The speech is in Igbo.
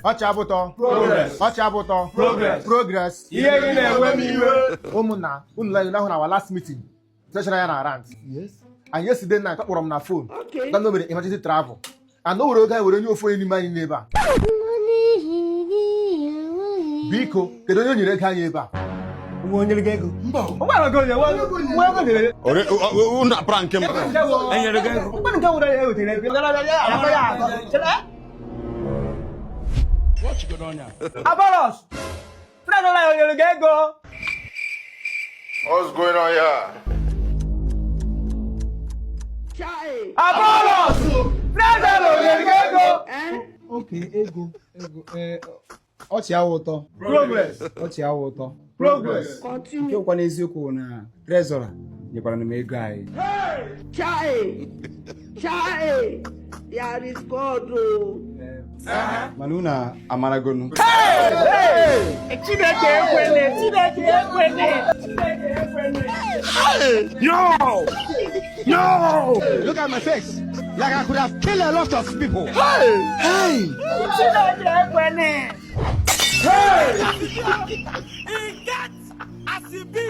Ọchị abụtọ. Progress. Ọchị abụtọ. Progress. Progress. Ihe gị na-enwe m iwe. Ụmụnna, unu like ahụ na our last meeting, treasurer ya na rant. Yes. And yesterday night, ọ kpọrọ m na phone. Okay. Gwa m na o mere emergency travel. And o were oge anyị were nye ofu onye n'ime anyị n'ebe a. Biko, kedu onye o nyere ego anyị ebe a? Nwa onye gị ego? Mba. Ụgbọala gị onye nwa ego nyere. Unu prank m. Enyere gị ego. Mgbe nke nwere ya wetere ego. Ya ya atọ. Abalos. Treasurer ya o nyere gị ego? What's going on here? Chai. Abalos. Treasurer o nyere gị ego? Eh? Okay, ego ee, ọchị awụ ụtọ. Progress. Ọchị awụ ụtọ. Progress. Nke Continue. bụkwa n'eziokwu na treasurer nyekwara m ego anyị. Chai. Chai. There is God. Oh. Mana unu amaragonu. Chineke ekwele. Chineke ekwele. Chineke ekwele. No! No! Look at my face, like I could have killed a lot of people. Hey! Chineke ekwele. E get as e be.